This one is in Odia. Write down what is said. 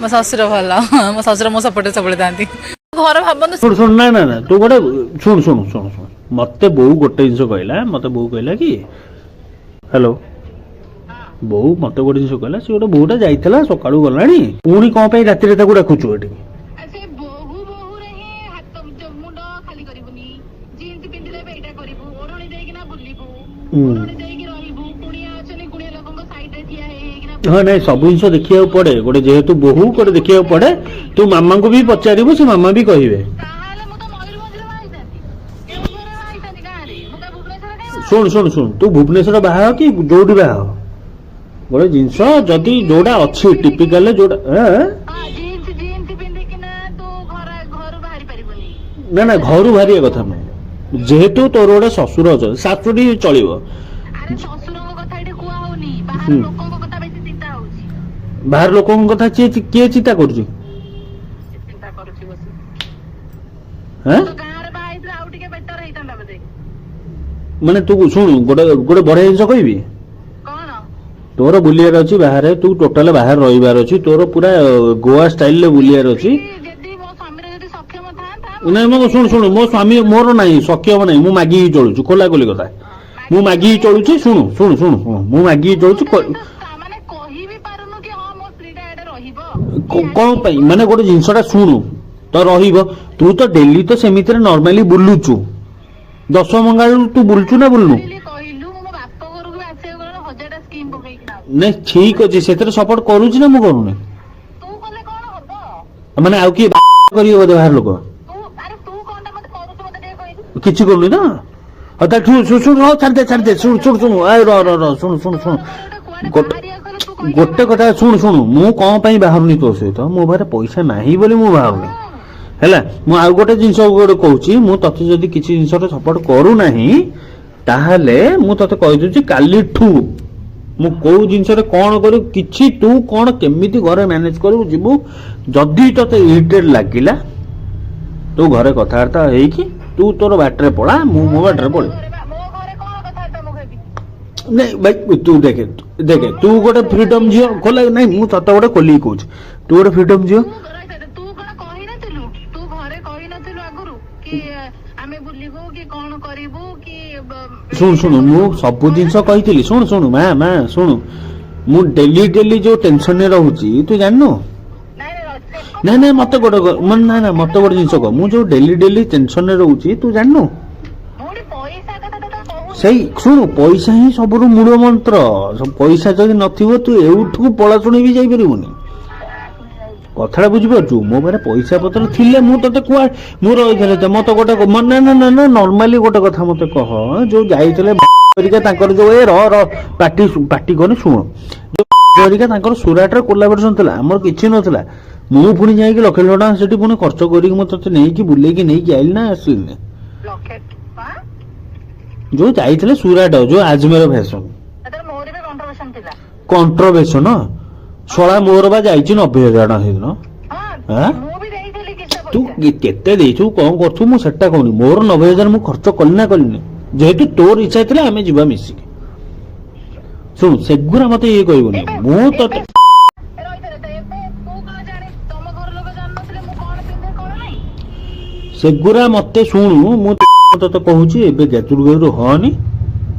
ମୋ ଶ୍ୱଶୁର ଭଲ। ମୋ ଶ୍ୱଶୁର ମୋ ସପୋର୍ଟରେ ସବୁବେଳେ ଥାନ୍ତି। ଘର ଭାବନ୍ତୁ। ଶୁଣ ଶୁଣ, ନା ନା ନା, ତୁ ଗୋଟେ ଶୁଣ ଶୁଣ ଶୁଣ ଶୁଣ। ମତେ ବୋଉ ଗୋଟେ ଜିନିଷ କହିଲା। ମତେ ବୋଉ କହିଲା କି, ହ୍ୟାଲୋ, ବୋଉ ମତେ ଗୋଟେ ଜିନିଷ କହିଲା, ସେ ଗୋଟେ ବୋଉଟା ଯାଇଥିଲା, ସକାଳୁ ଗଲାଣି, ପୁଣି କଣ ପାଇଁ ରାତିରେ ତାକୁ ଡାକୁଛୁ ଏଠିକି? ସେ ବୋହୁ ବୋହୁରେ ହିଁ ହାତ ମୁଣ୍ଡ ଖାଲି କରିବୁନି, ଜିନ୍ସ ପିନ୍ଧିଲେ ବି ଏଇଟା କରିବୁ, ଓଢଣୀ ଦେଇକିନା ବୁଲିବୁ, ଓଢଣୀ ଦେଇକି ରହିବୁ, କୁଣିଆ ଅଛନ୍ତି, କୁଣିଆ ଲୋକଙ୍କ ସାଇଡରେ ଠିଆ ହେଇ ହେଇକିନା। ହଁ, ନାଇଁ, ସବୁ ଜିନିଷ ଦେଖିବାକୁ ପଡେ। ଗୋଟେ ଯେହେତୁ ବୋହୂ, ଗୋଟେ ଦେଖିବାକୁ ପଡେ। ତୁ ମାମାଙ୍କୁ ବି ପଚାରିବୁ, ସେ ମାମା ବି କହିବେ। ତାହେଲେ ମୁଁ ତ ମୟୂରଭଞ୍ଜରେ ବାହା ହେଇଥାନ୍ତି, କେଉଁଝରରେ ବାହା ହେଇଥାନ୍ତି, ଗାଁରେ। ମୁଁ ତ ଭୁବନେଶ୍ୱରରେ କାଇଁ ବାହା? ଶୁଣ ଶୁଣ ଶୁଣ, ତୁ ଭୁବନେଶ୍ୱର ବାହା ହ କି ଯୋଉଠି ବାହା ହ, ଗୋଟେ ଜିନିଷ ଯଦି ଯୋଉଟା ଅଛି ଟିପିକାଲ ଯୋଉଟା ଏଁ? ହଁ, ଜିନ୍ସ ଜିନ୍ସ ପିନ୍ଧିକିନା ତୁ ଘରୁ ବାହାରି ପାରିବୁନି। ନା ନା, ଘରୁ ବାହାରିବା କଥା ନୁହେଁ। ଯେହେତୁ ତୋର ଗୋଟେ ଶ୍ୱଶୁର ଅଛନ୍ତି, ଶାଶୁଟି ଚଳିବ। ଆରେ, ଶ୍ୱଶୁରଙ୍କ କଥା ଏଠି କୁହା ହଉନି। ବାହାର ଲୋକଙ୍କ କଥା ବେଶୀ ଚିନ୍ତା ହଉଛି। ବାହାର ଲୋକଙ୍କ କଥା କିଏ କିଏ ଚିନ୍ତା କରୁଛି? ଚିନ୍ତା କରୁଛି ବସି। ହେଁ? ତ ଗାଁରେ ବାହା ହେଇଥିଲେ ଆଉ ଟିକେ ବେଟର ହେଇଥାନ୍ତା ବୋଧେ। ମାନେ ତୁ ଶୁଣୁ, ଗୋଟେ ଗୋଟେ ବଢିଆ ଜିନିଷ କହିବି। କଣ? ତୋର ବୁଲିବାର ଅଛି ବାହାରେ, ତୁ ଟୋଟାଲ ବାହାରେ ରହିବାର ଅଛି, ତୋର ପୁରା ଗୋଆ ଷ୍ଟାଇଲରେ ବୁଲିବାର ଅଛି। ଯଦି ମୋ ସ୍ୱାମୀର ଯଦି ସକ୍ଷମ ଥାନ୍ତା। ନାଇଁ, ମୋ ଶୁଣୁ ଶୁଣୁ, ମୋ ସ୍ୱାମୀ ମୋର ନାହିଁ, ସକ୍ଷମ ନାହିଁ। ମୁଁ ମାଗିକି ଚଳୁଛି। ଖୋଲା ଖୋଲି କଥା, ମୁଁ ମାଗିକି ଚଳୁଛି। ଶୁଣୁ ଶୁଣୁ ଶୁଣୁ ଶୁଣୁ, ମୁଁ ମାଗିକି ଚଳୁଛି। ମାନେ କହି ବି ପାରୁନୁ କି ହଁ, ମୋ ସ୍ତ୍ରୀଟା ଏଇଟା ରହିବ। କଣ ପାଇଁ? ମାନେ ଗୋଟେ ଜିନିଷଟା ଶୁଣୁ ତ, ରହିବ। ତୁ ତ ଡେଲି ତ ସେମିତିରେ ନର୍ମାଲି ବୁଲୁଛୁ, ଦଶମଙ୍ଗାଳୁ ତୁ ବୁଲୁଛୁ ନା ବୁଲୁନୁ? କହିଲି କହିଲୁ, ମୁଁ ମୋ ବାପ ଘରକୁ ବି ଆସିବାକୁ ଗଲେ ହଜାରଟା ସ୍କିମ୍ ପକେଇକିନା ଆଉଛି। ନାଇଁ, ଠିକ ଅଛି, ସେଥିରେ ସପୋର୍ଟ କରୁଛି ନା ମୁଁ କରୁନି? ତୁ କଲେ କଣ ହବ? ମାନେ ଆଉ କିଏ କରିବ ବୋଧେ ବାହାର ଲୋକ? ତୁ, ଆରେ ତୁ କଣଟା ମତେ କରୁଛୁ, ମତେ ଟିକେ କହିଲୁ। କିଛି କରୁନି ତ। ହଉ ତାହେଲେ ଶୁଣ ଶୁଣ ଶୁଣ, ହଉ ଛାଡ଼ିଦେ ଛାଡ଼ିଦେ। ଶୁଣ ଶୁଣ ଶୁଣ, ଏ ର ର ର, ଶୁଣ ଶୁଣ ଶୁଣ। ଗୋଟେ କୁଆଡେ ଗୋଟେ ବାହାରିବାକୁ ହେଲେ ତୁ କହିକି ଗୋଟେ କଥା ଶୁଣ ଶୁଣୁ, ମୁଁ କଣ ପାଇଁ ବାହାରୁନି ତୋ ସହିତ? ମୋ ପାଖରେ ପଇସା ନାହିଁ ବୋଲି ମୁଁ ବାହାରୁନି। ହେଲା, ମୁଁ ଆଉ ଗୋଟେ ଜିନିଷ ଗୋଟେ କହୁଛି। ମୁଁ ତତେ ଯଦି କିଛି ଜିନିଷରେ ସପୋର୍ଟ କରୁନାହିଁ, ତାହେଲେ ମୁଁ ତତେ କହିଦଉଛି, କାଲିଠୁ ମୁଁ କୋଉ ଜିନିଷରେ କଣ କରିବୁ, କିଛି ତୁ କଣ କେମିତି ଘରେ ମ୍ୟାନେଜ କରିବୁ ଯିବୁ। ଯଦି ତତେ ଇରିଟେଟ୍ ଲାଗିଲା, ତୁ ଘରେ କଥାବାର୍ତ୍ତା ହେଇକି ତୁ ତୋର ବାଟରେ ପଳା, ମୁଁ ମୋ ବାଟରେ ପଳେଇବି। ମୋ ଘରେ କଣ କଥାବାର୍ତ୍ତା ମୁଁ ହେବି? ନାଇଁ ଭାଇ, ତୁ ଦେଖେ ଦେଖେ, ତୁ ଗୋଟେ ଫ୍ରିଡମ ଝିଅ। ଖୋଲା ନାଇଁ, ମୁଁ ତତେ ଗୋଟେ ଖୋଲିକି କହୁଛି, ତୁ ଗୋଟେ ଫ୍ରିଡମ ଝିଅ। ତୁ ରହିଥା, ତୁ କଣ କହିନଥିଲୁ? ତୁ ଘରେ କହିନଥିଲୁ ଆଗରୁ କି ଆମେ ବୁଲିବୁ କି କଣ କରିବୁ କି ଶୁଣୁ ଶୁଣୁ, ମୁଁ ସବୁ ଜିନିଷ କହିଥିଲି। ଶୁଣୁ ଶୁଣୁ ମା ମା, ଶୁଣୁ, ମୁଁ ଡେଲି ଡେଲି ଯୋଉ ଟେନସନରେ ରହୁଛି, ତୁ ଜାଣିନୁ। ନାଇଁ ନାଇଁ, ସେ ନାଇଁ ନାଇଁ, ମତେ ଗୋଟେ ମାନେ ନାଇଁ ନାଇଁ, ମତେ ଗୋଟେ ଜିନିଷ କହ, ମୁଁ ଯୋଉ ଡେଲି ଡେଲି ଟେନସନରେ ରହୁଛି, ତୁ ଜାଣିନୁ। ମୁଁ ଗୋଟେ ପଇସା କଥା ତ କହୁନି। ସେଇ ଶୁଣୁ, ପଇସା ହିଁ ସବୁରୁ ମୂଳ ମନ୍ତ୍ର। ପଇସା ଯଦି ନଥିବ, ତୁ ଏଉଠୁ ପଳାଶୁଣି ବି ଯାଇପାରିବୁନି। କଥାଟା ବୁଝିପାରୁଛୁ? ମୋ ପାଖରେ ପଇସା ପତ୍ର ଥିଲେ ମୁଁ ତତେ କୁଆ ମୁଁ ରହିଥିଲେ ତ ମତେ ଗୋଟେ ନା ନା ନା ନା, ନର୍ମାଲି ଗୋଟେ କଥା ମତେ କହ, ଯୋଉ ଯାଇଥିଲେ ହେରିକା ତାଙ୍କର ଯୋଉ, ଏ ର ର, ପାଟି ପାଟି କରନି, ଶୁଣ, ଯୋଉ ହେରିକା ତାଙ୍କର ସୁରାଟରେ କୋଲାବରେସନ ଥିଲା, ଆମର କିଛି ନଥିଲା। ମୁଁ ପୁଣି ଯାଇକି ଲକ୍ଷ ଲକ୍ଷ ଟଙ୍କା ସେଠି ପୁଣି ଖର୍ଚ୍ଚ କରିକି ମୁଁ ତତେ ନେଇକି ବୁଲେଇକି ନେଇକି ଆଇଲି ନା ଆସିଲିନି? ଲକ୍ଷେ ଆଁ? ଯୋଉ ଯାଇଥିଲେ ସୁରାଟ, ଯୋଉ ଆଜମେର ଫ୍ୟାସନ। ସେଥିରେ ମୋର ବି କଣ୍ଟ୍ରିବ୍ୟୁସନ ଥିଲା। କଣ୍ଟ୍ରଭେସନ ଶଳା, ମୋର ବା ଯାଇଛି 90,000 ଟଙ୍କା ସେଇଦିନ। ହଁ। ଆଁ? ମୁଁ ବି ଦେଇଥିଲି କିଛି ତୁ ପଇସା। କେତେ ଦେଇଛୁ, କଣ କରୁଛୁ, ମୁଁ ସେଟା କହୁନି। ମୋର 90,000 ମୁଁ ଖର୍ଚ୍ଚ କଲି ନା କଲିନି? ଯେହେତୁ ତୋର ଇଚ୍ଛା ଥିଲା ଆମେ ଯିବା ମିଶିକି। ଶୁଣୁ, ସେଗୁରା ମତେ ଇଏ କହିବୁନି। ମୁଁ ତତେ ରହିଥା ରହିଥା, ଏବେ ତୁ କଣ ଜାଣି, ତମ ଘର ଲୋକ ଜାଣିନଥିଲେ ମୁଁ କଣ ପିନ୍ଧେ କଣ ନାହିଁ? ସେଗୁରା ମତେ ଶୁଣୁ, ମୁଁ ତତେ କହୁଛି, ଏବେ ଗେଜୁରୁ ଗେଜୁରୁ ହଅନି।